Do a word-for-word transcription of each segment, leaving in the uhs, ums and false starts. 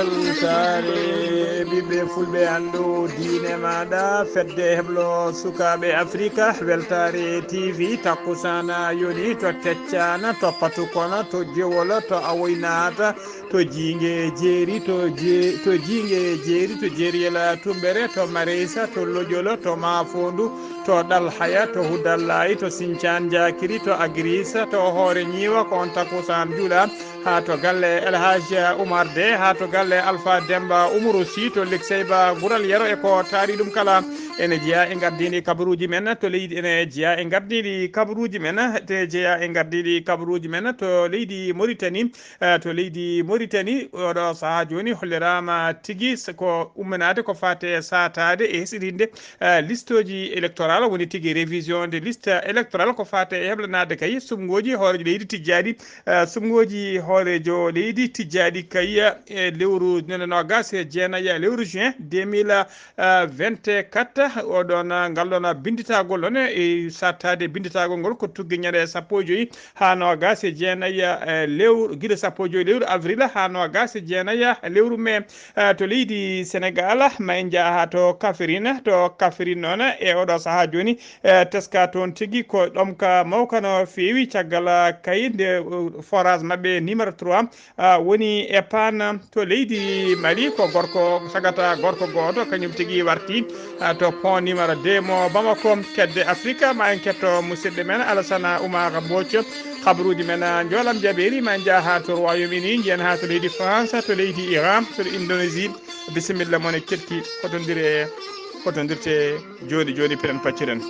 Weltaare ɓiɓɓe fulɓe anndu diine maaɗa, fedde heblo sukaaɓe Afrika, Weltaare T V, takkusaana yoni to Teccaana, to Patukona, to Jowol, to Awoynaata, to Jiinge Jeeri, to Je-, to Jiinge Jeeri, to Jeeriyel Tummbere, to Mareysa, to Lojol, to Maafoondu, to Ɗalhaya, to Hudallaay, to Sincaan Jaakiri, to Agiriisa, to Hoore Ñiiwa, ko on takkusaan juula. Haa to galle El Hadj Oumar De, haa to galle Alpha Demba Umaru Sy, to Likseyba Gural Yero e ko taari ɗum kala. Ene jeyaa e ngardiiɗi kabaruuji men to leydi, ene jeyaa e ngardiiɗi kabaruuji men, ene jeyaa e ngardiiɗi kabaruuji men to leydi Mauritanie, eh, to leydi Mauritanie, oɗo sahaa jooni holliraama tigi s-, ko umminaade ko faati e saataade e hesɗitinde, eh, listooji électoral, woni tigi révision de liste électorale, ko faati e heblanaade kay suɓngooji hooreejo leydi tijjaaɗi, eh, suɓngooji hooreejo leydi tijjaaɗi kay, eh, e lewru nene noogaas e jeenayi, eh, lewru juin deux mille vingt-quatre. Oɗon, eh, ngal ɗon, eh, binnditagol ɗon, eh, e sattaade binnditagol ngol ko tuggi ñande sappo e joyi haa noogaas e jeenayi, eh, lewru, gila sappo e joyi lewru avril haa noogaas e jeenayi, eh, lewru mai. Eh, to leydi Senegal, ma en njah haa to Kafrine, to Kafrine noon, e oɗo sahaa jooni, eh, teska toon tigi ko ɗomka mawka no feewi, caggal, ah, kay nde, uh, forage maɓɓe numéro trois, ah, woni e panne to leydi Mali. Ko gorko, sagata gorko gooto, kañum tigi warti, ah, to pont numéro deux mo Bamako, kedde Afrika. Ma en ketto musidɗo men Alassane Oumar Mbodj, kabaruuji men, ah, njoolam jabeeri, ma en njah haa to Royaume Uni, njiyen haa to leydi France, to leydi Iran, to Indonésie. Bisimilla mon e keɗki, fotondire, fotondirte jooni jooni, piɗen pacciren.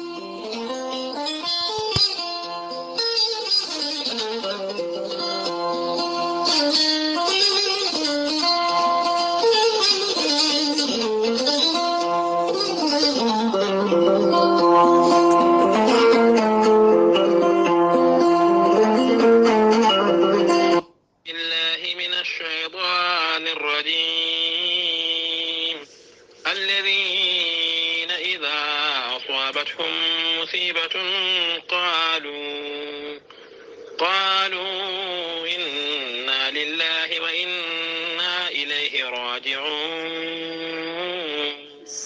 بالله من الشيطان الرجيم. الذين إذا أصابتهم مصيبة قالوا، قالوا إنا لله وإنا إليه راجعون.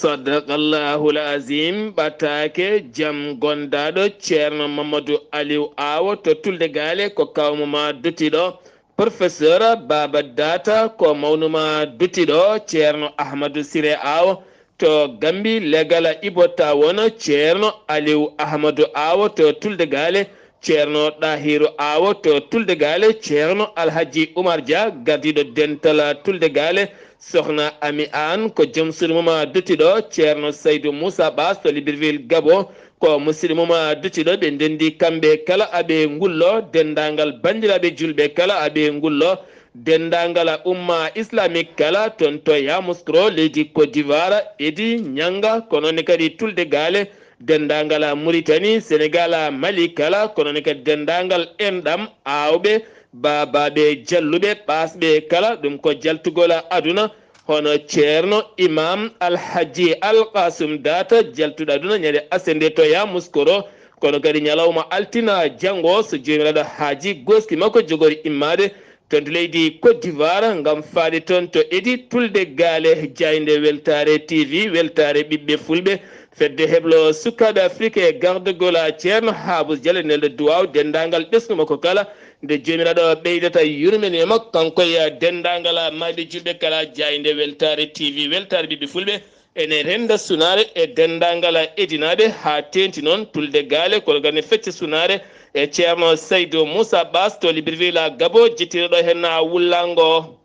Sadaqallahul Azim. Ɓataake jam gondaaɗo Ceerno Mamadou Aliou Awo to Tulde Gaale, ko kawmo ma duttiɗo. Professeur Baba Data ko mawnuma duttiɗo. Ceerno Ahmadou Siré Aw to Gambi, legal Ibo Tawon. Ceerno Aliou Ahmadou Aw to Tulde Gaale. Ceerno Ɗahiru Aw to Tulde Gaale. Ceerno Alhaji Oumar Dia, gardiiɗo dental Tulde Gaale. Sohna Ami Aan ko joom suudu mum duttiɗo. Ceerno Saydou Moussa Bass to Libreville, Gabo, ko musidɗo mum duttiɗo. Ɓe ndenndi kamɓe kala aɓe ngullo, denndaangal banndiraaɓe juulɓe kala aɓe ngullo, denndaangal umma islamique kala toon to Yamoussoukro, leydi Côte d'Ivoire, Edi Ñannga, ko noon ne kadi Tulde Gaale, denndaangal Mauritanie, Sénégal, Mali kala, ko noon ne kadi denndaangal enɗam, aawɓe, baabaaɓe, jalluɓe, ɓaasɓe kala, ɗum ko jaltugol aduna. Hono Ceerno Imam Alhaji Alkasum Data, jaltuɗo aduna ñande aset nde to Yamoussoukro, kono kadi ñalawma altina janngo, so Joomiraaɗo haaji, gooski makko jogori immaade toon to leydi Côte d'Ivoire ngam faade toon to Edi Tulde Gaale, jaaynde Weltaare T V, weltaare ɓiɓɓe fulɓe, fedde heblo sukaaɓe Afrik e gardagol Ceerno Haabus Jallo, nelɗo duwaaw denndaangal ɓesngu makko kala, nde Joomiraaɗo ɓeydata yurmeende makko, kanko e denndaangal maayɓe juulɓe kala, jaaynde Weltaare T V, weltaare ɓiɓɓe fulɓe, ene rennda sunaare e denndaangal edinaaɓe, haa teeŋti noon Tulde Gaale, kono kadi ne fecca sunaare e Ceerno Saydu Muusa Baas to Libreville, Gabo, jettinooɗo heen wullaango.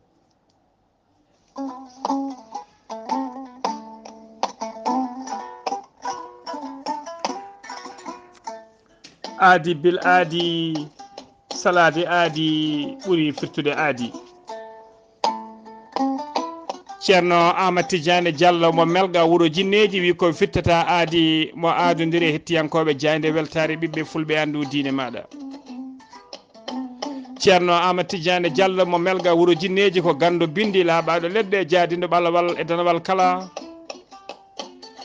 Aadi bil aadi, salaade aadi ɓuri firtude aadi. Ceerno Aamad Tijaani Jallo mo Melga wuro Jinneeji wi ko firtata aadi mo aadondiri e hettiyankooɓe jaaynde Weltaare ɓiɓɓe fulɓe anndu diine maaɗa. Ceerno Aamad Tijaani Jallo mo Melga wuro Jinneeji ko ganndo binndi laaɓaaɗo leɗɗe jaadinɗo ɓalawal e danawal kala.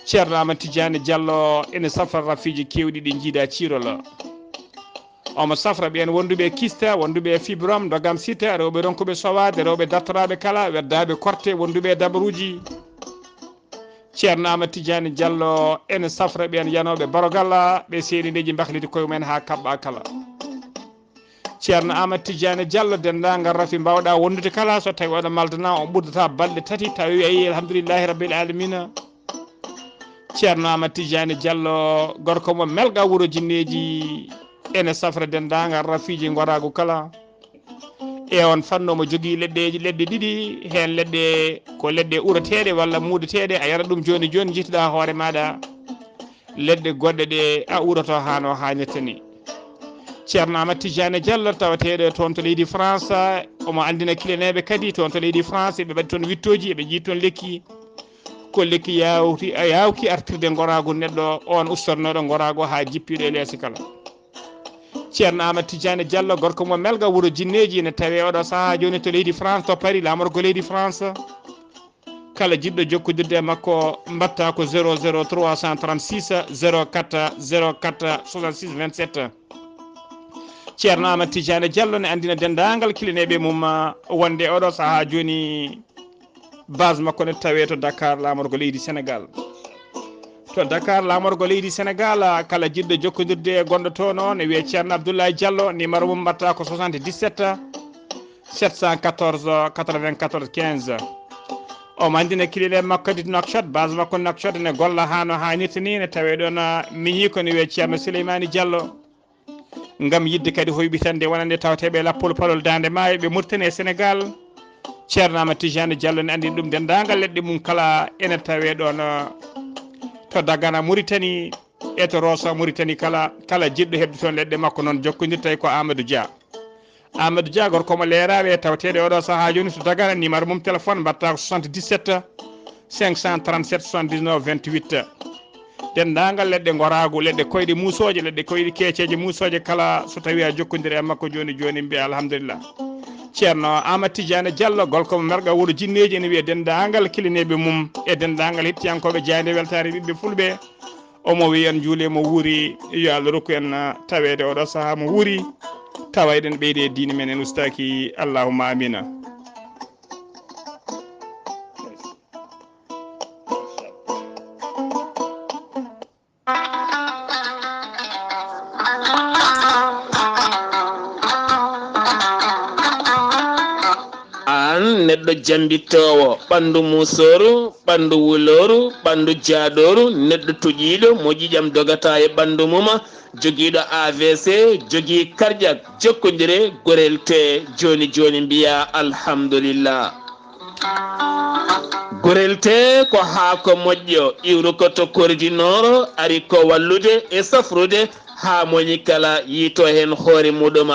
Ceerno Aamad Tijaani Jallo ene safra rafiiji keewɗi ɗi njiida ciirol. Omo safra ɓeen wonduɓe kista, wonduɓe fibrom, dogam sita, rewɓe ronkuɓe sowaade, rewɓe dartoraaɓe kala, weddaaɓe korte, wonduɓe dabaruuji. Ceerno Aamadu Tijaani Jallo ene safra ɓeen yanooɓe barogalla, ɓe seeɗi ndeeji mbahliti koye mumen haa kaɓɓa kala. Ceerno Aamadu Tijaani Jallo, denndaangal rafi mbaawɗa wondude kala, so tawi oɗo maldana, on ɓurdata balɗe tati, tawi a yi, alhamdulillahi rabbil alamina. Ceerno Aamadu Tijaani Jallo, gorko mo Melga wuro jinneeji, ene safra denndaangal rafiiji ngoraagu kala. E on fannu omo jogii leɗɗeeji, leɗɗe ɗiɗi, heen leɗɗe ko leɗɗe urateeɗe walla muudateeɗe, a yara ɗum jooni jooni, njiituɗaa hoore maaɗa. Leɗɗe goɗɗe ɗe a uroto haa no haanirta ni. Ceerno Aamadu Tijaani Jallo, tawateeɗo toon to leydi France, omo anndina kiliyaneeɓe kadi toon to leydi France, ɓe mbaɗi toon wittooji, eɓe njii toon lekki. Ko lekki yaawti, a yaawki artirde ngoraagu neɗɗo, on ustornooɗo ngoraagu haa jippiiɗo e leese kala. Ceerno Aamadu Tijaani Jallo, gorko mo Melga wuro jinneeji, ene tawee oɗo sahaa jooni to leydi France, to Paris, laamorgo leydi France. Kala jiɗɗo jokkondirde e makko, mbaɗta ko zéro zéro trois cent trente-six, zéro quatre, zéro quatre, soixante-six, vingt-sept. Ceerno Aamadu Tijaani Jallo ne anndina denndaangal kiliyaneeɓe mum, ah, wonde oɗo sahaa jooni base makko ne tawee to Dakar, laamorgo leydi Senegal. To Dakar, laamorgo leydi Senegal, ah, kala jiɗɗo jokkondirde e gonɗo toon o, ne wiyee Ceerno Abdoulaye Jallo, numéro mum mbaɗta ko soixante-dix-sept, sept cent quatorze, quatre-vingt-quatorze, quinze. Omo anndina kiliyaneeɓe makko kadi to Nouakchott, base makko Nouakchott, ne golla haa no haanirta ni, ne tawee ɗoon, ah, miñiiko ne wiyee Ceerno Suleymaani Jallo. Ngam yiɗde kadi hoyɓitande wonande tawteeɓe lappol palol Daande Maayo, ɓe Mauritanie e Senegal. Ceerno Aamadu Tijaani Jallo ne anndini ɗum denndaangal leɗɗe mum kala ene tawee ɗoon, ah, to Dagana Mauritanie e to Rosso Mauritanie kala, kala jiɗɗo heɓde toon leɗɗe makko noon jokkondirta e ko Amadou Dia. Amadou Dia, gorko mo Leeraaɓe, tawateeɗo oɗo sahaa jooni to Dagana, numéro mum téléphone mbaɗta ko soixante-dix-sept, cinq cent trente-sept, soixante-dix-neuf, vingt-huit. Denndaangal leɗɗe ngoraagu, leɗɗe koyɗe muusooje, leɗɗe koyɗe keeceeje muusooje kala, so tawii a jokkondiri e makko jooni jooni, mbiya alhamdulillah. Ceerno Aamadu Tijaani Jallo, gorko mo Merga wuro jinneeji, ene wiya denndaangal kiliyaneeɓe mum e denndaangal heɗtiyankooɓe Jaaynde Weltaare ɓiɓɓe Fulɓe. Omo wiya en njuule mo wuuri, yo Allah rokku en, ah, taweede oɗo sahaa mo wuuri, tawa eɗen ɓeyde e diine men en ustaaki. Allahumma amina. Aan neɗɗo jambittoowo, ɓanndu muusooru, ɓanndu wulooru, ɓanndu jaaɗooru, neɗɗo tuƴiiɗo mo ƴiiƴam dogata e ɓanndu mum, jogiiɗo A V C, jogii karƴak, jokkondire Gorel Tee jooni jooni, mbiyaa alhamdulillah. Gorel Tee ko haako moƴƴo, iwru ko to Kordi Nooro, ari ko wallude e safrude haa moni kala yiito heen hoore muɗum.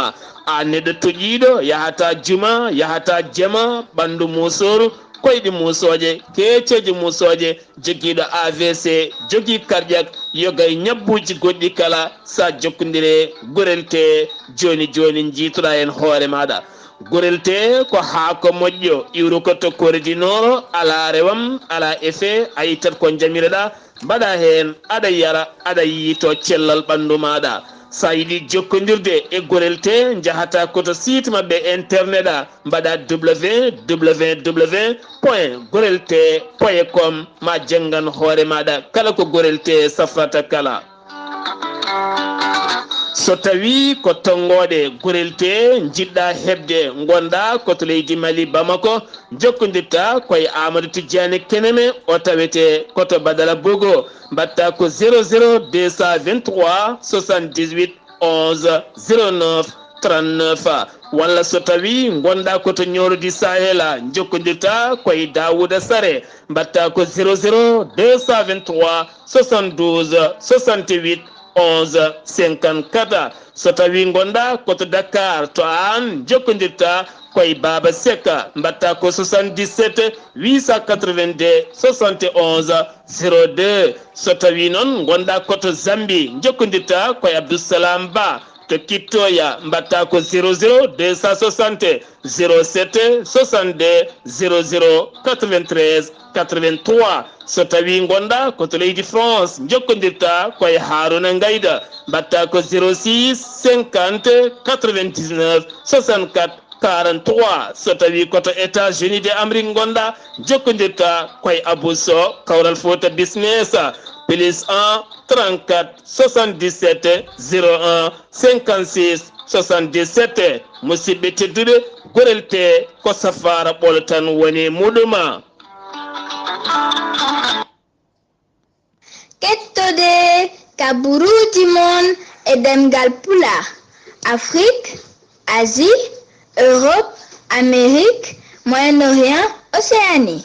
Aan neɗɗo tuƴiiɗo, yahataa juma, yahataa jama, ɓanndu muusooru, koyɗi muusooje, keeceeje muusooje, jogiiɗo A V C, jogii karƴak, yoga e ñabbuuji goɗɗi kala, so a jokkondire Gorel Tee jooni jooni, njiitoɗaa heen hoore maaɗa. Gorel Tee ko haako moƴƴo, iwru ko to Kordi Nooro, alaa rewam, alaa effet, a ittat ko njamiroɗaa, mbaɗaa heen, aɗa yara, aɗa yiito cellal ɓanndu maaɗa. So a yiɗi jokkondirde e Gorel Tee, njahataa ko to site maɓɓe internet a, mbaɗaa www point gorel tee point com, ma janngan hoore maaɗa kala ko Gorel Tee safrata kala. So tawii ko tonngooɗe Gorel Tee njiɗɗaa heɓde, ngonɗaa ko to leydi Mali, Bamako, jokkondirtaa ko e Amadou Tidiane Keneme, o tawetee ko to Badara Bogo, mbaɗtaa ko zéro zéro deux cent vingt-trois soixante-dix-huit onze zéro neuf trente-neuf, walla so tawii ngonɗaa ko to Ñooro di Sahel, jokkondirtaa ko e Daouda Sare, mbaɗtaa ko zéro zéro deux cent vingt-trois soixante-douze soixante-huit onze cinquante-quatre. So tawii ngonɗaa ko to Dakar, to Aan, jokkondirtaa ko e Baaba Sek, mbaɗtaa ko soixante-dix-sept huit cent quatre-vingt-deux soixante et onze zéro deux. So tawii noon ngonɗaa ko to Zambie, jokkondirtaa ko e Abdou Salam Ba, To Kittoya, mbatta ko zéro zéro deux cent soixante, zéro sept, soixante-deux, zéro zéro, quatre-vingt-treize, quatre-vingt-trois. So tawi ngonɗa ko to leydi France, jokkondirta koye Haruna Ngayda, mbatta ko zéro six, cinquante, quatre-vingt-dix-neuf, soixante-quatre, quarante-trois. So tawi ko to États-Unis de Amérique ngonɗa, jokkondirta koye Abou Sow, Kawral Fouta Business, plus un, trente-quatre, soixante-dix-sept, zéro un, cinquante-six, soixante-dix-sept. Musidɓe tedduɓe, gorel te ko safaara ɓolo tan woni muɗuma. Kettode kaburuuji mon e ɗemngal Pulaar, Afrik, Asie, Europe, Amérique, Moyen-Orient, Océanie.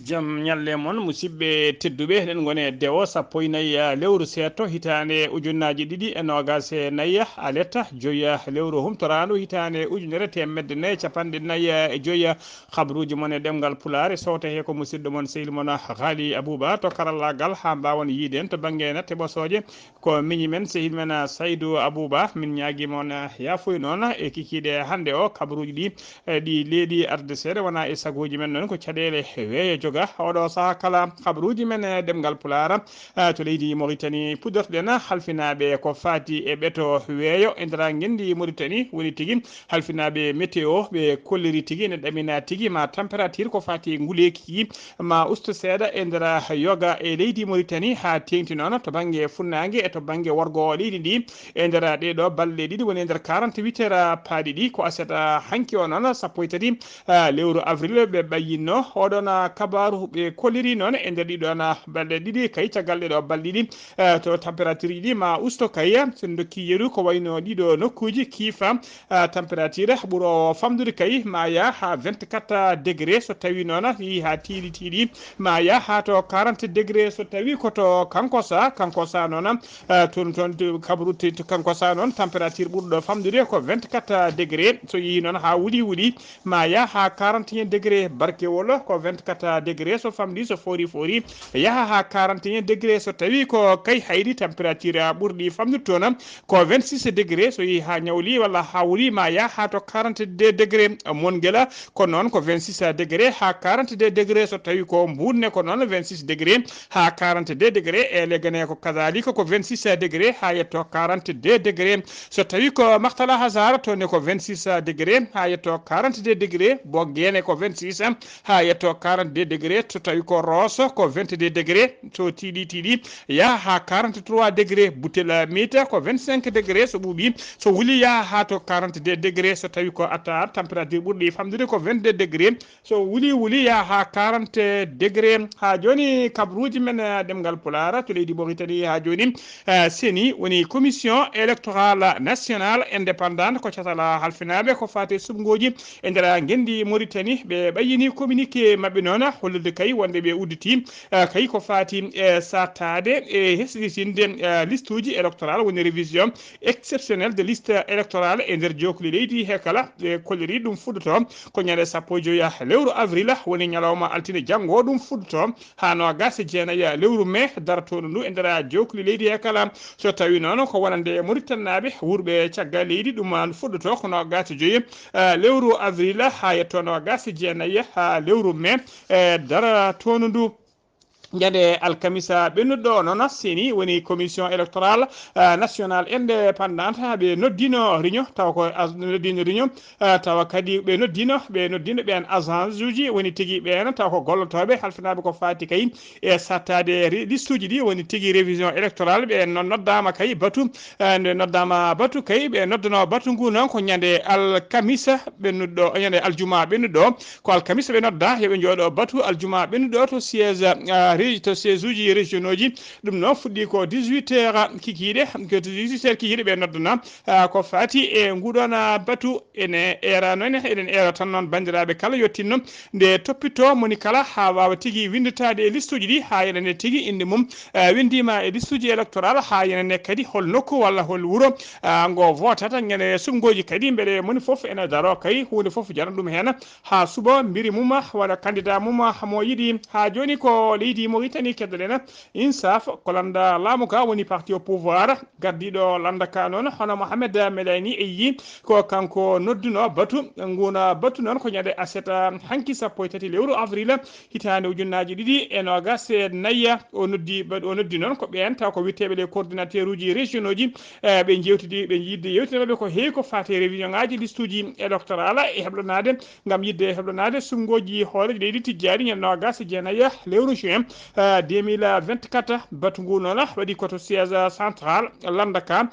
Jam ñalle mon, musidɓe tedduɓe, eɗen ngoni e dewo sappo e nayi lewru seeto, hitaande ujunnaaji ɗiɗi e noogaas e nayi, aletta joyi lewru humtoraandu, hitaande ujunere teemedde nayi e capanɗe nayi e joyi. Habruuji mon e ɗemngal Pulaar, sowte he ko musidɗo mon, sehil mon Haali Abuuba to karallaagal, haa mbaawon yiide en to bannge natte ɓosooje. Ko miñi men, sehil men, Saydu Abuuba. Min ñaagii mon yaafuya noon e kikiiɗe hannde o, kabaruuji ɗi, e ɗi leeɗi arde seeɗa, wonaa e sagooji men noon, ko caɗeele weeyo joga. Oɗo sahaa kala, kabaruuji men e ɗemngal Pulaar, eh, to leydi Moritani, puɗɗortoɗen halfinaaɓe ko faati e ɓeto weeyo e nder ngenndi Moritani, woni tigi halfinaaɓe météo, ɓe kolliri tigi ene ɗamina tigi ma température ko faati e nguleeki ma usto seeɗa e nder yoga e leydi Moritani, haa teeŋti noon to bannge funnaange e to bannge worgo leydi ndi. E nder ɗee ɗoo balɗe ɗiɗi, woni e nder quarante-huit heures paaɗi ɗi, ko aset hanki o noon, sappo e tati, ah, lewru avril, ɓe ɓayyinno oɗon, ah, kabaaru. Ɓe kolliri noon e nder ɗii ɗoon, ah, balɗe ɗiɗi, kay caggal ɗee ɗoo balɗe ɗiɗi, ah, to température ji ɗi ma usto kay, so en ndokki yeru ko wayno ɗii ɗoo nokkuuji, kiifa, ah, température ɓuroowo famɗude kay ma yaha haa vingt-quatre degré, so tawii noon yehii haa tiiɗi tiiɗi ma yaha haa to quarante degré, so tawii ko to Kankossa, Kankossa noon, ah, toon, toon, to kabaru te-, to Kankossa noon, température ɓurɗo famɗude ko vingt-quatre degré, so yehii noon haa Wuli Wuli ma yaha haa quarante et un degré, Barkewol ko vingt-quatre degré, so famɗi, so foori foori, yaha haa quarante et un degré, so tawii ko Kayhayɗi, température ɓurɗi famɗude toon ko vingt-six degré, so yehii haa Ñawli walla haa Wuli ma yaha haa to quarante-deux degré. Mongela ko noon, ko vingt-six degré haa quarante-deux degré, so tawii ko Mbuur ne ko noon, vingt-six degré haa quarante-deux degré. E Legane ko kadaalika, ko vingt-six degré haa yetto quarante-deux degré. So tawii ko Maktala Hazaar, toon ne ko vingt-six degré haa yetto quarante-deux degré. Boggene ko vingt-six haa yetto quarante-deux degré. So tawii ko Rooso ko vingt-deux degré, so tiiɗi tiiɗi yaha haa quarante-trois degré. Butel Miita ko vingt-cinq degré, so ɓuuɓi, so wuli yaha haa to quarante-deux degré. So tawii ko Attaar, température ɓurɗi famɗude ko vingt-deux degré, so wuli wuli yaha haa quarante degré. Haa jooni kabaruuji men, eh, ɗemngal Pulaar to leydi Moritani haa jooni, eh, C E N I, woni Commission Électorale Nationale Indépendante, ko catal halfinaaɓe ko faati e suɓngooji e nder ngenndi Moritani. Ɓe ɓayyini communiqué maɓɓe noon, hollirde kay wonde ɓe udditi, eh, kay ko faati e sattaade e hesɗitinde, eh, listuuji électorale, woni révision exceptionnelle de liste électorale e nder jookli leydi he kala. Ɓe kolliri ɗum fuɗɗoto ko ñande sappo e joyi lewru avril, woni ñalawma altine janngo ɗum fuɗɗoto haa noogaas e jeenayi lewru mee, dartoondu ndu e nder jookli leydi he kala. So tawii noon ko wonande Mauritanie-naaɓe wuurɓe caggal leydi, ɗum fuɗɗoto ko noogaas e joyi, eh, lewru avril haa yetto noogaas e jeenayi haa lewru mee, eh, dartoondu ndu. Ñande alkamisa ɓennuɗo o noon, C E N I, woni Commission Électorale, eh, Nationale Indépendante, ɓe noddino réunion, tawa ko as-, noddino réunion, eh, tawa kadi ɓe noddino, ɓe noddino ɓeen agence uji, woni tigi ɓeen tawa ko gollotooɓe halfinaaɓe ko faati kay e sattaade ri-, listuuji ɗi, woni tigi révision électorale. Ɓe no-, noddaama kay batu, eh, nde noddaama batu kay, ɓe noddanoo batu ngu noon ko ñande alkamisa ɓennuɗo, ñande aljuma ɓennuɗo. Ko alkamisa ɓe nodda, yo ɓe njooɗo batu aljuma ɓennuɗo to siège, ah, régi-, to siège uji régionaux ji. Ɗum noon fuɗɗi ko dix-huit heures kikiiɗe, ko dix-huit heures kikiiɗe ɓe noddana, ah, ko faati e nguɗon, ah, batu. Ene eera noon, eɗen eera tan noon banndiraaɓe kala yottinno nde toppito moni kala haa waawa tigi winnditaade e listuuji ɗi haa yenane tigi innde mum, ah, winndiima e listuuji électorale, haa yenane kadi hol nokku walla hol wuro, ah, ngo votata. Ñande suɓngooji kadi mbele moni fof ene daro kay huunde fof jara ɗum heen. Haa suɓo mbiri mum, waɗa candidat mum mo yiɗi. Haa jooni ko leydi Mauritanie keddoɗen. Insaf ko lannda laamu ka woni parti au pouvoir, gardiiɗo lannda ka noon hono Mohamed Melayni e yii ko kanko nodduno batu nguna batu noon ko ñande aset hanki sappo e tati lewru avril hitaande ujunnaaji ɗiɗi e noogas e nayi. O noddi o noddi noon ko ɓeen taw ko witteeɓe les coordinateur uji régionaux ji. E ɓe njewtidi ɓe yidde yewtida maɓɓe ko heewi ko faati e révision ngaji liste uji électorale e heblanaade ngam yidde heblanaade suɓngooji hooreejo leydi tijjaani ñande noogas e jeenayi lewru juin deux mille vingt-quatre. Batu ngu noon waɗi ko to siège central lannda ka.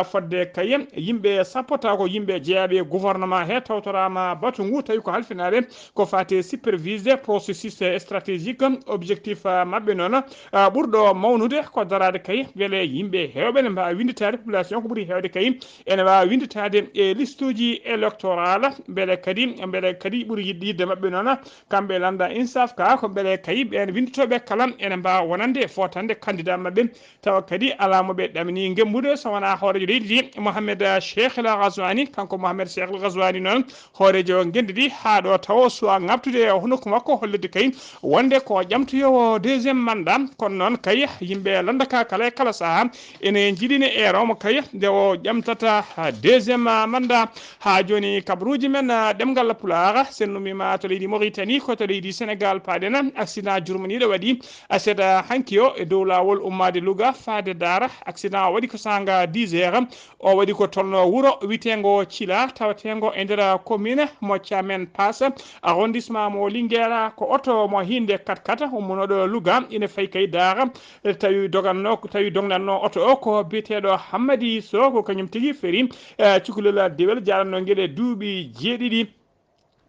Fodde kay yimɓe sappo taw ko yimɓe jeyaaɓe gouvernement he tawtoraama batu ngu tawi ko halfinaade ko faati e supervise processus stratégique. Objectif maɓɓe noon ɓurɗo mawnude ko daraade kay mbele yimɓe heewɓe ne mbaawa winnditaade, population ko ɓuri heewde kay ene waawa winnditaade e liste uji électorale. Mbele kadi mbele kadi ɓuri yidde yidde maɓɓe noon kamɓe lannda insaf ka ko mbele kay ɓeen winnditooɓe kala ene mbaawa wonande e footande candidat maɓɓe tawa kadi alaa mo ɓe ɗamini ngembude so wonaa hooreejo leydi ndi Mohamed Cheikh El Ghazouani. Kanko Mohamed Cheikh El Ghazouani noon hooreejo ngenndi ndi haa ɗo tawo suwa ŋabtude e nokku makko hollirde kay wonde ko ƴamtoyoowo deuxième mandat. Kono noon kay yimɓe lannda ka kala e kala sahaa ene njiɗini e rewmo kay nde o ƴamtata deuxième mandat. Haa jooni kabaruuji men ɗemngal Pulaar, so en ummiima to leydi Mauritanie ko to leydi Sénégal paaɗen. Accident jurminiiɗo waɗi aset hanki o e dow laawol ummaade Louga faade Daara. Accident o waɗi ko saanga dix heures. O waɗi ko tolno wuro wiyeteengo Cila taweteengo e nder commune mo Thiamène Pass, arrondissement mo Linguère. Ko oto mo hiinde quatre-quatre ummunooɗo Louga ina fayi kay Daara. Tawi doganno tawi dognatno oto o ko biyeteeɗo Hammadi Sow, ko kañum tigi feeri cukalel dewel jaaɗatno ngel e duuɓi jeeɗiɗi.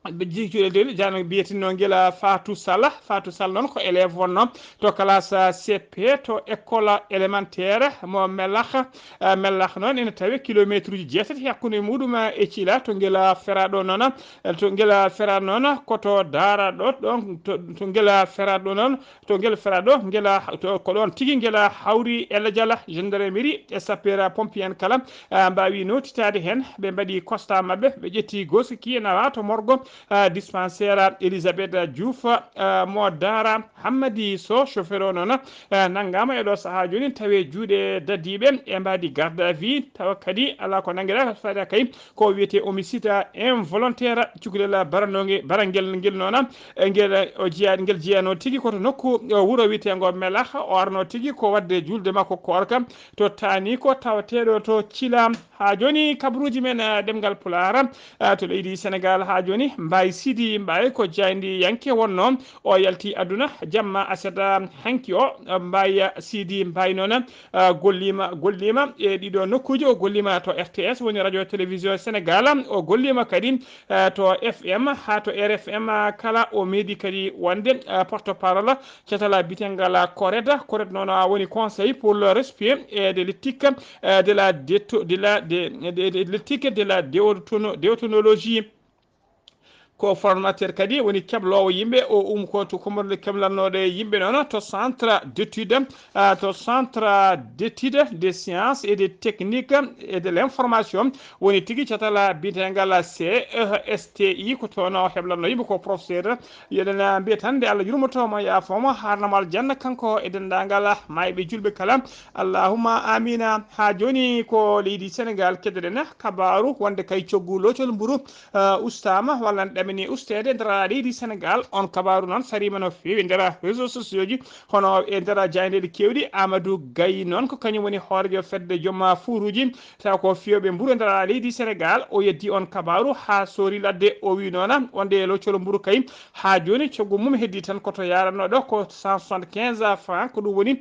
Cukalel dewel jaaɗatno biyeteeɗo ngel Fatou Sall. Fatou Sall noon ko élève wonno to classe C P to école élémentaire mo Mellah. Mellah noon ene tawe kilometre uji jeetati hakkunde muɗum e Cila. To ngel feraɗo noon to ngel feraɗo noon ko to Daara ɗo ɗon to ngel feraɗo noon to ngel feraɗo ngel ko ɗon tigi ngel hawri Elajala gendarmerie e sapeur pompier en kala mbaawi notitaade heen. Ɓe mbaɗi constat maɓɓe ɓe ƴetti gosi ki nawa to morgo dispensaire Elisabeth Diouf mo Daara. Hammadi Sow chauffeur o noon nanngaama e ɗo sahaa jooni tawe juuɗe dadiiɓe e mbaadi garde à vue tawa kadi alaa ko nanngiraa faada kay ko wiyetee homicide involontaire. Cukalel baranooge barangel ngel noon ngel o jeyaa ngel jeyanoo tigi ko to nokku wuro wiyeteengo Melax. O arnoo tigi ko waɗde juulde makko koorka to taani ko tawateeɗo to Cilaam. Haa jooni kabaruuji men ɗemngal Pulaar to leydi Senegaal haa jooni Mbaye Sidi Mbaye ko jaayndiyanke wonnoo. O yalti aduna jamma aset hanki o. Mbaye Sidi Mbaye noon golliima golliima e ɗiɗo nokkuuji. O golliima to R T S woni radio télévision Sénégal. O golliima kadi to F M haa to R F M kala. O meeɗi kadi wonde porte parole catal bitengal Coreda. Coreda noon woni conseil pour le respect et de l'éthique de la déto- de la de de- de l'éthique de la déotono- déontologie. Ko formateur kadi woni kebloowo yimɓe. O um ko to kommorde kemlannooɗe yimɓe noon to centre d'étude to centre d'étude des sciences et des techniques et de l'information. Woni tigi catal bitengal C E S T I ko toon o heblanno yimɓe ko professeur. Yeɗen mbiya tan nde Allah yurmoto mo yaafo mo harnamo aljanna kanko e denndaangal maayɓe julɓe kala. Allahumma amina. Haa jooni ko leydi Senegaal keddoɗen kabaaru wonde kay coggu loocol mburu ustaama walla ne ɗamini usteede nder leydi Senegaal. On kabaaru noon sariima no feewi nder réseaux sociaux ji hono e nder jaayndeeji keewɗi. Amadou Gaye noon ko kañum woni hooreejo fedde joom fuuruuji taw ko fiyooɓe mburu e nder leydi Senegaal. O yeddi on kabaaru haa soori ladde. O wi noon wonde loocol mburu kay haa jooni coggu mum heddi tan ko to yaranno ɗo ko cent soixante-quinze francs. Ko ɗum woni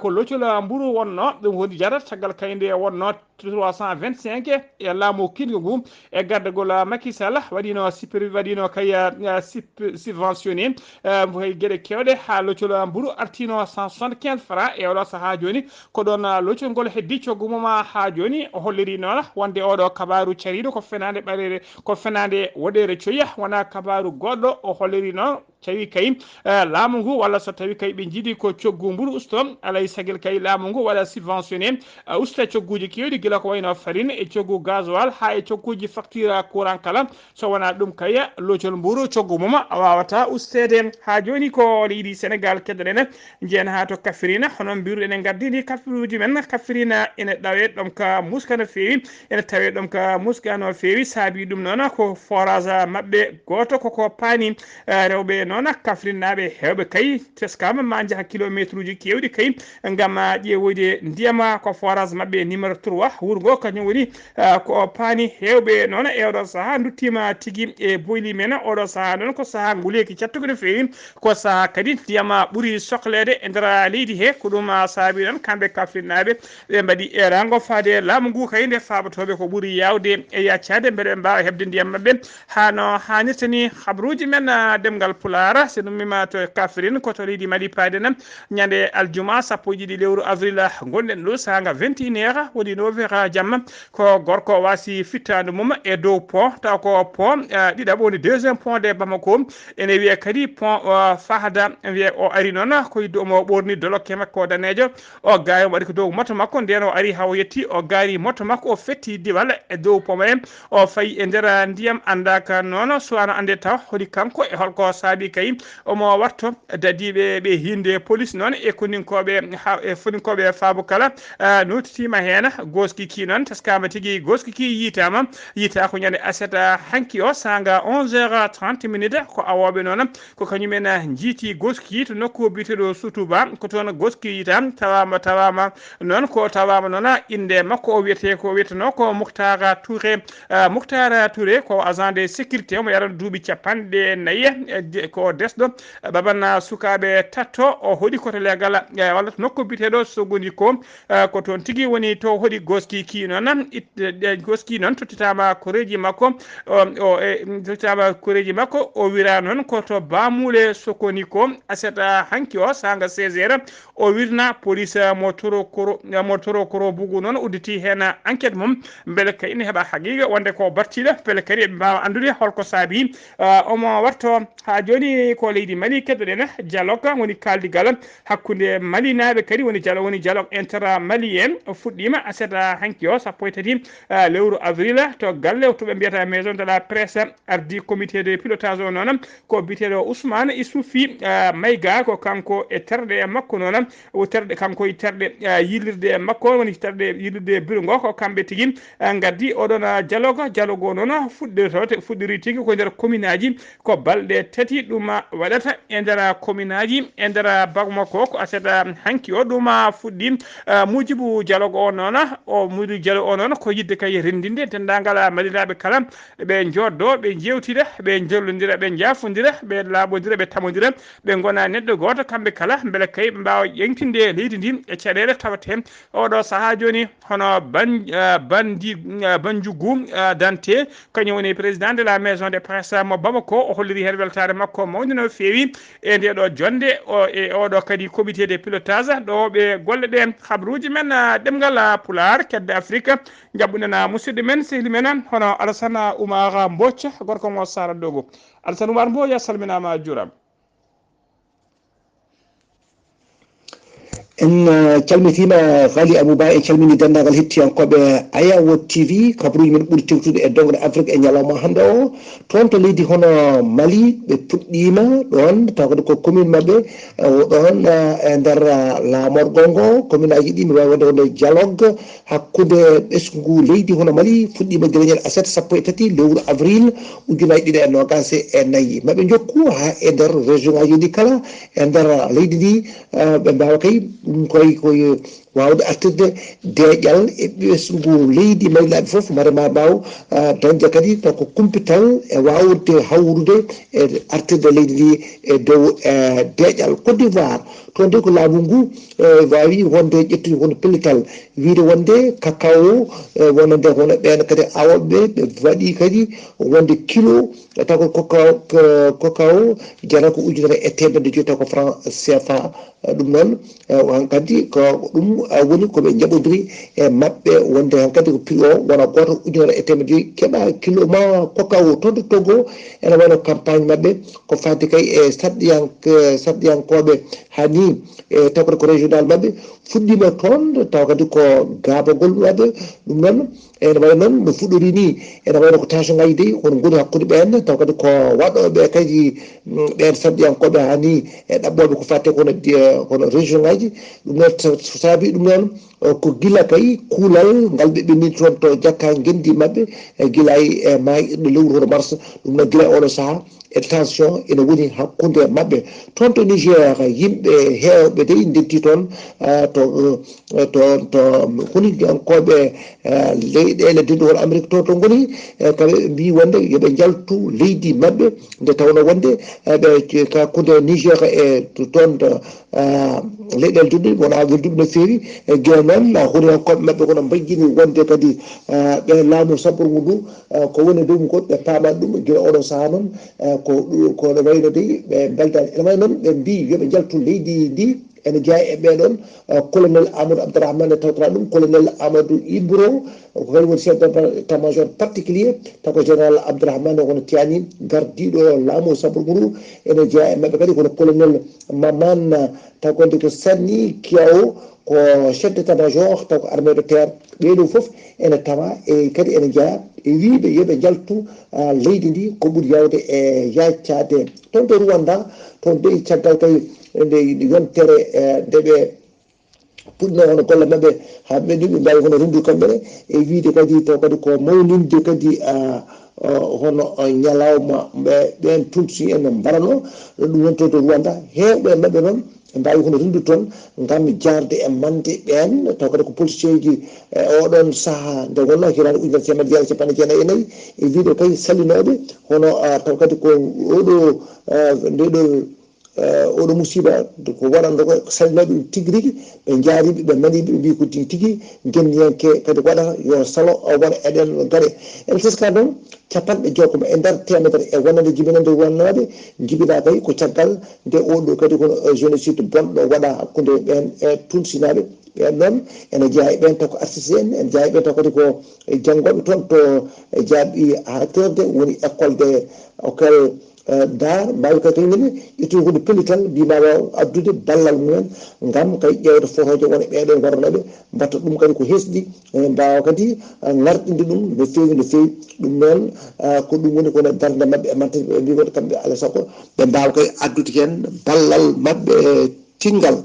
ko loocol mburu wonno ɗum woni jarata caggal kay nde wonno trois cent vingt-cinq e laamu kiɗngu ngu e gardagol Macky Sall waɗino supervi waɗino kay subventionné. Hay geɗe kewɗe haa loocol mburu artino cent soixante-quinze francs e oɗo sahaa jooni. Ko ɗon loocol ngol heddi coggu mum haa jooni. O holliri noon wonde oɗo kabaaru cariiɗo ko fenaande ɓareere ko fenaande woɗeere coya wona kabaaru goɗɗo. O holliri noon tawi kay, eh, laamu ngu, walla so tawi kay ɓe njiɗi ko coggu mburu usto, alay sagel kay laamu ngu waɗa subventionné, eh, usta cogguuji keewɗi, gila ko wayno farine e coggu gasoil haa e cogguuji facture courant kala. So wonaa ɗum kay, locol mburu coggu mum a waawata usteede. Haa jooni ko leydi Senegaal keddoɗen, njeyen haa to Kafrine, hono mbiruɗen en ngardiini kafiruuji men. Kafrine ene ɗawe ɗom ka muska no feewi, ene tawe ɗom ka muska no feewi. Saabi ɗum noon ko forage maɓɓe gooto koko paani, eh, rewɓe noon Kafrinnaaɓe heewɓe kay teskaama ma njaha kilomeetruuji keewɗi kay ngam, ah, ƴeewoyde ndiyam, ah, ko forage maɓɓe numéro trois wuro ngo kañum woni, ah, ko paani heewɓe noon e oɗo sahaa nduttiima tigi e boyli men. Oɗo sahaa noon ko sahaa nguleeki cattuki no feewi, ko sahaa kadi ndiyam, ah, ɓuri sokleede e nder leydi he. Ko ɗum, ah, saabi noon kamɓe Kafrinnaaɓe ɓe mbaɗi eeraango faade laamu ngu kay nde faabatooɓe ko ɓuri yaawde e yaccaade mbele ɓe mbaawa heɓde ndiyam maɓɓe. Haa no haanirta ni, habruuji men, ah, ɗemngal Pulaar, so ɗum mima to Kafrine, ko to leydi Mali paaden, ñande aljuma sappo e ɗiɗi lewru avril, ah, ngonɗen ɗo, saanga vingt et une heures, woni neuf heures jamma, ko gorko waasi fittaandu mum e dow pont, taw ko pont, ah, ɗiɗaɓo, woni deuxième pont de Bamako, ene wiye kadi pont, ah, Fahda, wiye o ari noon, ko yidde omo ɓorni dolokke makko daneejo, o gaari omo waɗi ko dow moto makko, nden o ari haa o yetti, o gaari moto makko, o fetti diwal e dow pont he. O fayi e nder ndiyam, anndaaka noon, suwaano annde taw holi kanko e holko saabi kay omo warto dadiiɓe ɓe hinnde. Police noon e koninkooɓe, ha, e foninkooɓe faabo kala, ah, nootitiima heen. Gooski ki noon teskaama tigi, gooski ki yiytaama, yiytaa ko ñande aset, ah, hanki o, saanga onze heures trente minutes, ko awooɓe noon, ko kañum en, ah, njiiti gooski to nokku biyeteeɗo Sutuba, ko toon gooski yiytaa, tawaama, tawaama noon ko tawaama noon, ah, innde makko o wiyetee ko wiyetenoo ko Muktara Touré. Ah, Muktara Touré ko agent de sécurité, omo yarana duuɓi capanɗe nayi, eh, de-, ko desɗo, eh, baban, ah, sukaaɓe tatto, o hoɗi ko to leegal, eh, walla to nokku biyeteeɗo Sogoniko, eh, ko toon tigi woni to hoɗi gooski ki noon, it-, eh, gooski noon tottitaama koreeji makko, o, o, e, tottitaama koreeji makko, o wira noon ko to Bamule Sokoniko, aset, ah, hanki o, saanga seize heures, o wirna police, ah, mo Torokoro, ah, mo Torokoro Bugu noon udditi heen enquête mum, mbele kay ene heɓa haqiiqa wonde ko battiiɗo, mbele kadi eɓe mbaawa anndude holko saabi, ah, omo warto. Haa jooni ko leydi Mali keddoɗen, dialogue woni kaaldigal hakkunde Malinaaɓe kadi woni dialogue, woni dialogue inter-malien fuɗɗiima aset hanki o, sappo e tati, ah, lewru avril, to galle to ɓe mbiyata Maison de la Presse, ardi comité de pilotage o noon, ko biyeteeɗo Ousmane Issoufi, ah, Maïga, ko kanko e terɗe makko noon, o terɗe, kanko e terɗe, ah, yillirde makko, woni terɗe yillirde bureau ngo, ko kamɓe tigi, ah, ngaddi oɗon, ah, dialogue. Dialogue o noon fuɗɗirto, te fuɗɗiri tigi ko nder commune aji, ko balɗe tati ɗum waɗata e nder commune aji, e nder Bamako, ko aset hanki o ɗum fuɗɗi. Ah, muujibu dialogue o noon, o muujibu dialogue o noon ko yidde kay renndinde denndaangal Malinaaɓe kala, ɓe njooddoo, ɓe njeewtida, ɓe njollondira, ɓe njaafondira, ɓe laaɓondira, ɓe tamondira, ɓe ngona neɗɗo gooto kamɓe kala, mbele kay ɓe mbaawa ƴeŋtinde leydi ndi e caɗeele tawata heen. Oɗo sahaa jooni, hono Ban-, ah, Bandi, ah, Banjugu, ah, Dante, kañum woni président de la maison de presse mo Bamako, o holliri heen weltaare makko mawnde no feewi e nde ɗo jonnde, o, e oɗo kadi comité de pilotage ɗo ɓe golle ɗe. Habruuji men, ah, ɗemngal, ah, Pulaar, kedde Afrique, njaɓɓuɗen, ah, musidɗo men, sehli men, hono Alassane Oumar Mbodj, gorko mo Sara Dogo. Alassane Oumar Mbodj, a salminaama, a juuraama. En, eh, calmitiima Ghali Abou Ba, en calminii denndaangal hettiyankooɓe Ayawo T V, kabruuji men ɓuri tewtude e doŋre Afrik e ñalawma hannde o. Toon to leydi hono Mali, ɓe puɗɗiima ɗoon, tawa kadi ko commune maɓɓe, eh, o ɗoon, eh, e nder, eh, laamorgol ngo, commune aji ɗi, mi waawi waɗde wonde dialogue hakkunde ɓesngu leydi hono Mali, fuɗɗiima gila ñande aset sappo e tati lewru avril ujunaaji ɗiɗi e noogaas e nayi. Maɓe njokku haa e nder région ngaji ɗi kala, e nder leydi ndi, eh, ɓe mbaawa kay, ɗum koye, koye waawde artirde deeƴal e ɓesngu leydi Malilaaɓe fof, mare ma mbaaw, eh, dañde kadi taw ko kumpital e waawde hawrude e artirde leydi ndi e dow, eh, deeƴal. Côte d'Ivoire, toon de ko laamu ngu, eh, waawi wonde ƴettude won pellital, wiyde wonde cacao, eh, wonande hono ɓeen kadi awooɓe ɓe, ɓe waɗi kadi wonde kilo, taw ko cacao, ko cacao jarata ko ujunere e teemedde joyi, taw ko franc C F A. Eh, ɗum noon, eh, o hankadi ko ɗum Woni ko ɓe njaɓodiri e maɓɓe, wonde hankadi ko prix o wona gooto, ujunere e teemedde joyi keɓa kilo ma coca o. Toon to Togo, ene wayno campagne maɓɓe ko fati kay e sarɗiyank- sarɗiyankooɓe, hani e tawkata ko régional maɓɓe fuɗɗiima toon, tawa kadi ko gaabagol maɓɓe. Ɗum noon, ene wayi noon no fuɗɗori ni, ene wayno ko tension ngaji dey kono ngoni hakkude ɓeen, tawa kadi ko waɗooɓe kadi, mm, ɓeen sarɗiyankooɓe hani e ɗaɓɓooɓe ko fati kono di- kono région ngaji. Ɗum noon sa- saabi ɗum noon, eh, ko gila kay kuulal ngal ɓe ɓenni toon to jakka ngenndi maɓɓe, eh, gila e maayirɗe lewru hoto mars. Ɗum noon gila e oɗo saha e tension ene woni hakkunde maɓɓe. Toon to Niger, yimɓe heewɓe dey ndentii toon, ah, to, eh, to, to huniyankooɓe, eh, leyɗeele dendugal Amérique to, to ngoni, eh, kamɓe ɓe mbii wonde yo ɓe njaltu leydi maɓɓe, nde tawnoo wonde, eh, ɓe hakkunde Niger e to, toon to, ah, leyɗeele denduɗe wonaa welduɓe no feewi. E gila noon, ah, huniyankooɓe maɓɓe kono mbayyini wonde kadi, ah, ɓe laamu sabborngu ndu, ah, ko woni e dow mum ko ɓe paamaani ɗum. Gila oɗo saha noon, ah, ko ɗu- ko no wayno dey ɓe mbeltaani. Ene wayi noon ɓe mbii yo ɓe njaltu leydi ndi, ene jeyaa e ɓee ɗoon, ah, colonel Amadou Abdourahmane tawtata ɗum, colonel Amadou Ibro, ko kañum woni chef d'état-major particulier, taw ko général Abdourahmane kono Tiani, gardiiɗo laamu sabborngu ndu, ene jeyaa e maɓɓe kadi kono colonel Maman, taw ko wonde ko Sani Kiao, ko chef d'état-major, taw ko armée de terre. Ɓee ɗoo fof ene tawa e kadi ene jeyaa e wiyde yo ɓe njaltu, ah, leydi ndi ko ɓuri yaawde e yaacaade. Toon to Rwanda, toon dey caggal kay nde yontere, eh, nde ɓe puɗɗinoo hono golle maɓɓe haa ɓe ɓenni, ɓe mbaawi hono renndude kamɓe ne e wiyde kadi taw kadi ko mawninde kadi, ah, ah, hono, ah, ñalawma ɓe ɓeen Tutsi en mbaɗanoo. Ɗum woni toon to Rwanda, heewɓe e maɓɓe noon ɓe mbaawi hono renndude toon ngam jaarde e mande ɓeen, taw kadi ko policier ji e oɗoon saha nde wonnoo hitaande ujunere e teemedde jeetati e capanɗe jeenayi e nayi, e wiyde kay sallinooɓe hono, ah, taw kadi ko oɗo, ah, nde ɗo, eh, oɗo musiba ko waɗanɗo ko sallinooɓe ɗum tigi rigi, ɓe njaariɓe, ɓe maniɓe, ɓe mbii ko tigi tigi ngendiyanke kadi waɗata yo salo o wona eɗen gaɗe. En teska noon capanɗe jeegom e nder teemedere e wonande jibinande wonnooɓe jibinaa kay ko caggal nde oɗo kadi kono, eh, génocide bonɗo waɗa hakkunde ɓeen e Tunsinaaɓe. Ɓeen noon ene jeyaa e ɓeen taw ko artiste en, ene jeyaa e ɓeen taw kadi ko e janngooɓe toon to, eh, jaaɓi haatirde woni école de, école, eh, d'art, mbaawi kadi kañum ne ƴettude ko pellital mbimaa waawa addude ballal mumen ngam kay ƴeewde fotooje won e ɓee ɗoo waranooɓe, mbaɗta ɗum kadi ko hesɗi, eh, mbaawa kadi, eh, ŋarɗinde ɗum no feewi, no feewi. Ɗum noon, eh, ko ɗum woni ko woni darnde maɓɓe e mante ɓe mbii wonde kamɓe alaa e sago ɓe mbaawa kay addude heen ballal maɓɓe, eh, tingal.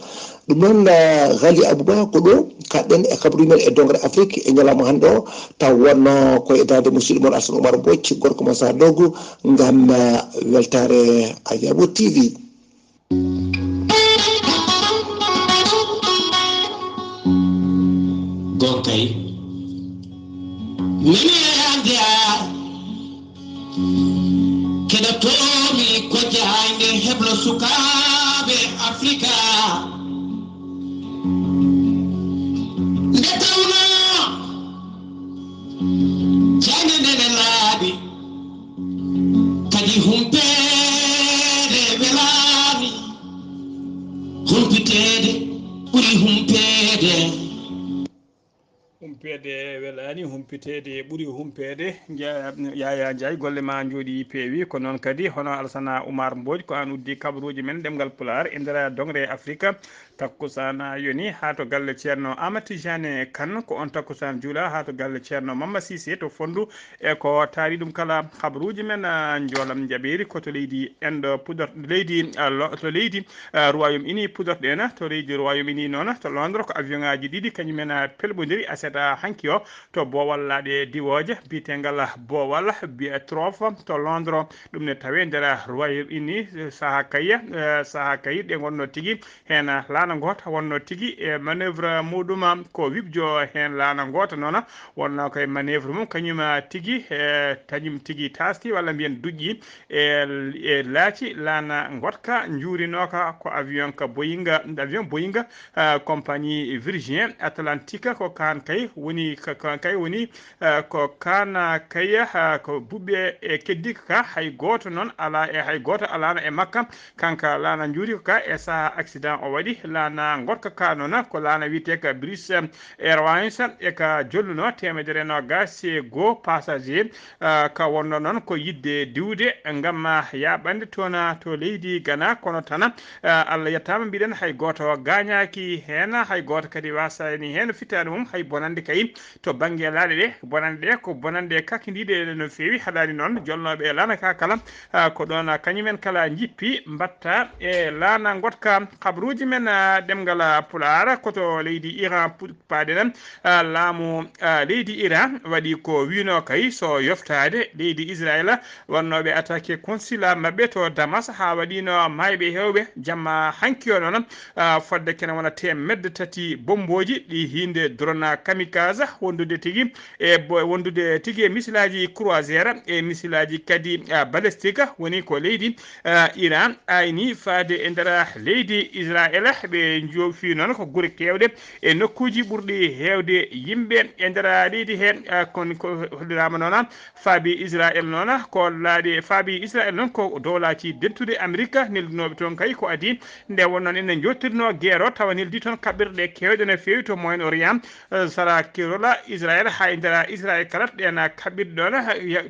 Ɗum noon, eh, Ghali Abouba, ko ɗo kaɗɗen e kabaruuji men e dongre Afrique e ñalawma hannde o, taw wonno ko e daande musidɗo mon Alsan Oumar Mbodj, gorko mon Sadogo, ngam, eh, weltaare Ayabo T V. Gonkay. Nani ande a keɗotoomi ko jaayde heblo sukaaɓe Afrika. Nde tawnoo jaayde nde ne laaɓi, kadi humpeede welaani, humpiteede ɓuri humpeede. Humpeede welaani, humpiteede ɓuri humpeede. Nja- Yaya Ndiaye, golle ma njooɗi peewi. Ko noon kadi, hono Alsana Oumar Mbodj, ko aan uddi kabaruuji men ɗemngal Pulaar e nder dongre Afrika. Takkusaan yoni haa to galle Ceerno Amadou Tidiane Kane, ko oon takkusaan juula haa to galle Ceerno Mamma Cissé to Fonndu. E ko taari ɗum kala, kabaruuji men, ah, njoolam njaɓeeri ko to leydi Inde pudor-, leydi, ah, lo-, to leydi, ah, Royaume Uni pudorɗen, to leydi Royaume Uni noon, to Londres ko avion ŋaaji ɗiɗi kañum en, ah, pelɓondiri aset, ah, hanki o to boowal laaɗe diwooje biyeteegal boowal Biyetrof to Londres. Ɗum ne tawee nder Royaume Uni, eh, sahaa kay, eh, sahaa kay ɗe ngonnoo tigi heen laana ngoota wonnoo tigi e manœuvre muɗum ko wibjo heen laana ngoota noon wonnoo koye manœuvre mum kañum tigi e tañum tigi taaski walla mbiyen duƴƴi e, e laaci laana ngotka njuurinooka ko avion ka Boeing, avion Boeing, eh, compagnie Virgin Atlantique ko kaan kay woni Ni ka, ka, kay woni, eh, ko kana kay, eh, ko buɓɓe e keddi ka, hay gooto noon alaa e, hay gooto alaano e makka. Kanka laana njuuri ko ka e saha accident o waɗi. Laana ngoɗka ka noon ko laana wiyetee ka British Airways e ka jolluno teemedere noogaas e goo passager, eh, ka wonno noon ko yidde diwde ngam, eh, yaaɓande toon to leydi Gana, kono tan, eh, Allah yettaama, mbiɗen hay gooto gaañaaki heen, hay gooto kadi wasaani heen fittaandu mum, hay bonannde kay to bannge laaɗe ɗe. Bonannde ɗe ko bonannde kakindiiɗe no feewi, haɗaani noon jolnooɓe e laana ka kala, ah, ko ɗoon kañumen kala njippi mbatta e laana ngoɗka. Habruuji men, ah, ɗemngal, ah, Pulaar, ko to leydi Iran pu-, paaɗen, ah, laamu, ah, leydi Iran waɗi ko wiino kay so yoftaade leydi Israel, wonnooɓe attaqué consulat maɓɓe to Damas, haa waɗiino maayɓe heewɓe jamma hanki o noon, ah, fodde kene wona teemedde tati bommbooji ɗi hiinde drone kamikaze wondude tigi e bo-, wondude tigi e misilaaji croiseur e misilaaji kadi, ah, balistique, woni ko leydi, ah, Iran ayni faade e nder leydi Israel. Ɓe joofi noon ko gure keewɗe e nokkuuji ɓurɗi heewde yimɓe e nder leydi he, ah, kon ko holliraama noon faabi Israel noon, ko laaɗi faabi Israel noon ko dowlaaji dentuɗi Amerika neldunooɓe toon kay ko adii. Nde wonnoo ene njottirnoo geero tawa neldi toon kaɓirɗe keewɗe no feewi to Moyen Orient, eh, sara kirola Israel haa e nder Israel kala ɗeen kaɓirɗe ɗoon,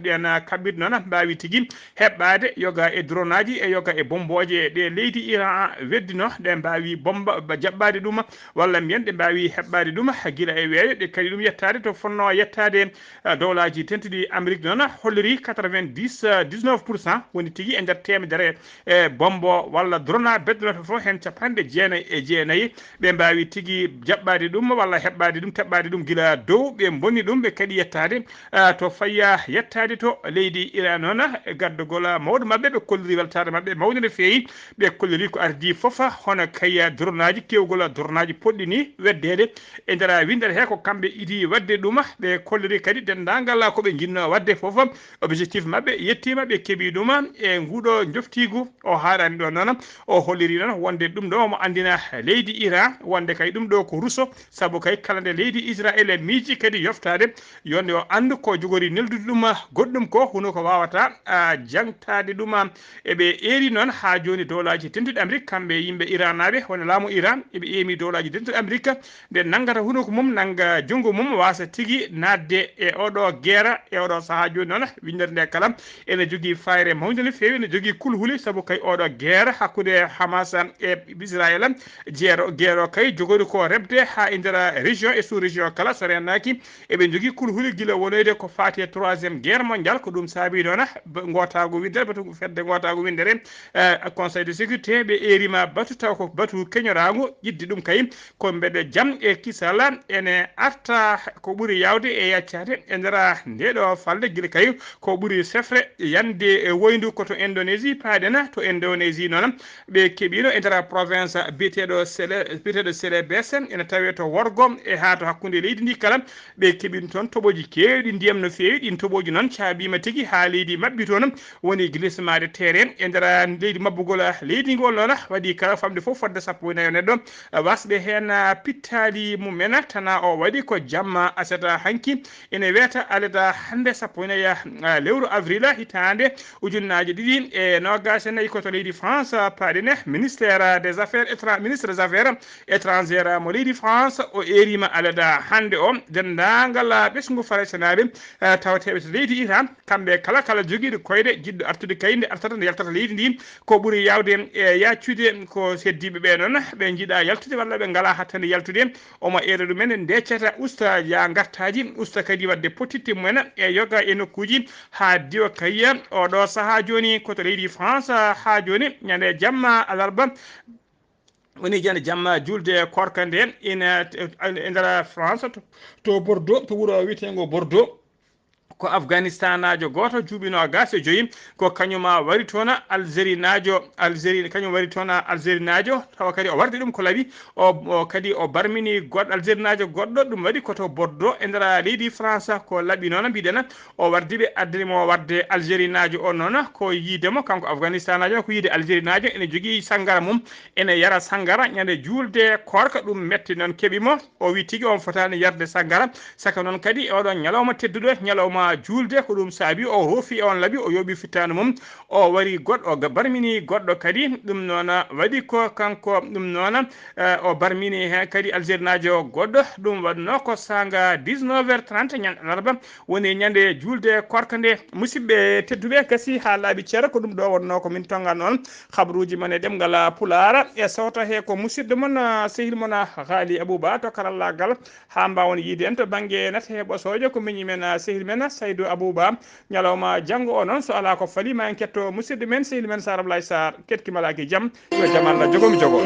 ɗeen kaɓirɗe noon mbaawi tigi heɓɓaade yoga e dronaaji e yoga e bommbooje ɗe leydi Iran weddino, ɗe mbaawi bommba, ba, jaɓɓaade ɗum walla mbiyen ɗe mbaawi heɓɓaade ɗum gila e weeyo, ɗe kadi ɗum yettaade to fonnoo yettaade. Eh, dowlaaji tentuɗi Amerik noon holliri quatre-vingt-dix, eh, dix-neuf pour cent woni tigi e nder teemedere, eh, bommbo walla drona beddoto fof heen capanɗe jeenayi e jeenayi. Ɓe mbaawi tigi jaɓɓaade ɗum walla heɓɓaade ɗum, teɓɓaade ɗum gila dow. Ɓe mbonni ɗum, ɓe kadi yettaade, eh, to faya yettaade to leydi Iran noon, eh, gaddagol mawɗo maɓɓe, ɓe kolliri weltaare maɓɓe mawnde no feewi. Ɓe kolliri ko ardii fof, hono kay dronaaji, keewgol dronaaji poɗɗi ni weddeede e nder winndere he ko kamɓe idi waɗde ɗum. Ɓe kolliri kadi denndaangal ko ɓe njinnoo waɗde fof. Objectif maɓɓe yettiima, ɓe keɓi ɗum e nguuɗo njoftiigu o haaɗani ɗo noon. O holliri noon wonde ɗum ɗo omo anndina leydi Iran wonde kay ɗum ɗo ko ruso, sabu kay kala nde leydi Israel miiji kadi yoftaade, yonde o anndu ko jogori neldude ɗum goɗɗum ko, huno ko waawata, a, jaŋtaade ɗum. Eɓe eeri noon haa jooni dowlaaji tentuɗi Amerik, kamɓe yimɓe Iranaaɓe, woni laamu Iran, eɓe eemi dowlaaji tentuɗi Amerik, nde nanngata hunuko mum, nannga junngo mum, waasa tigi naatde e oɗo geera, e oɗo sahaa jooni noon, winndere nde kala ene jogii fayre mawnde no feewi, ene jogii kulhuli, sabu kay oɗo geera hakkunde Hamas e Israel, jeero, geero kay jogori ko remde haa e nder région e sous-région kala, so reenaaki, eɓe njogii kulhuli gila wonoyde ko faati e troisième guerre mondiale, ko ɗum saabii noon, b-, ngootaagu winndere, batu fedde ngootaagu winndere, eh, Conseil de sécurité, ɓe eeriima batu taw ko batu keñoraangu, ƴiddi ɗum kay ko mbeɗe jam e kisal, ene arta ko ɓuri yaawde e yaccaade e nder ndeɗo falde gila kay ko ɓuri sefre yande e woyndu ko to Indonésie, paaɗen to Indonésie noon, ɓe keɓiino e nder province biyeteeɗo Sele-, biyeteeɗo Celebes, ene tawee to worgo e haa to hakkunde leydi ndi kala. Ɓe keɓiino toon toɓoji keewɗi ndiyam no feewi. Ɗiin toɓoji noon caabiima tigi haa leydi maɓɓi toon. Woni glissement de terrain e nder leydi maɓɓugol leydi ngol noon. Waɗi kala famɗi fof fodde sappo e nayo neɗɗo wasɓe heen pittaali mumen. Tana o waɗi ko jamma aset hanki. Ene weeta aleda hannde sappo e nayi, ah, lewru avril hitaande ujunnaaje ɗiɗi e noogaas e nayi ko to leydi France, ah, paaɗen. Ministère des affaires étra-, ministre des affaires étrangères mo leydi France o eeriima aleda hannde o. Denndaangal, ah, ɓesngu Faraysenaaɓe, ah, tawateeɓe to leydi Iran, kamɓe kala, kala jogiiɗo koyɗe jiɗɗo artude kay nde artata nde yaltata leydi ndi, ko ɓuri yaawde e yaacude ko heddiiɓe ɓe noon, ɓe njiɗa yaltude walla ɓe ngalaa hattande yaltude. Omo eera ɗumen ndeccata usta ya ngartaaji, usta kadi waɗde pottitte mumen e yoga e nokkuuji haa diwa kayya. Oɗo sahaa jooni ko to leydi France haa jooni ñande jamma alarba. Woni ñande jamma julde korka nde ina e nder France to, to Bordeaux, to wuro wiyeteengo Bordeaux. ko Afganistanaajo gooto, duuɓi noogaas e joyi, ko kañum wari toon Algerinaajo, Algérie, kañum wari toon Algerinaajo, tawa kadi o wardi ɗum ko laaɓi, o, o kadi o barmini goɗɗo Algerinaajo goɗɗo, ɗum waɗi ko to Bordeaux e nder leydi France, ko laaɓi noon mbiɗen, o wardi ɓe addani mo warde Algerinaajo o noon, ko yiide mo kanko Afganistanaajo, ko yiide Algerinaajo ene jogii sanngara mum, ene yara sanngara ñande juulde koorka, ɗum metti noon keɓi mo, o wi tigi on fotaani yarde sanngara, saka noon kadi oɗon ñalawma tedduɗo, ñalawma juulde, ko ɗum saabi o hoofi e on laaɓi, o yooɓi fittaandu mum, o wari goɗɗo, o ga-, barmini goɗɗo kadi, ɗum noon waɗi ko kanko, ɗum noon, eh, o barmini heen kadi Algerinaajo goɗɗo, ɗum waɗno ko saanga dix-neuf heures trente ñande alarba, woni ñande juulde koorka nde. Musidɓe tedduɓe, gasi haa laaɓi ceeɗa, ko ɗum ɗo wonnoo ko min tonngano on habruuji mon e ɗemngal Pulaar, e sawto he ko musidɗo mon, ah, sehil mon, ah, Haali Abuba to karallaagal, haa mbaawon yiide en to bannge nate he ɓosooje, ko miñi men, ah, sehil men, ah, Saydu Abuba. Ñalawma janngo o noon, so alaa ko fali, ma en ketto musidɗo men, sehil men Sar Ablaye Sarr, ketki malaaki jam, yo jam Allah jogo mi jogo.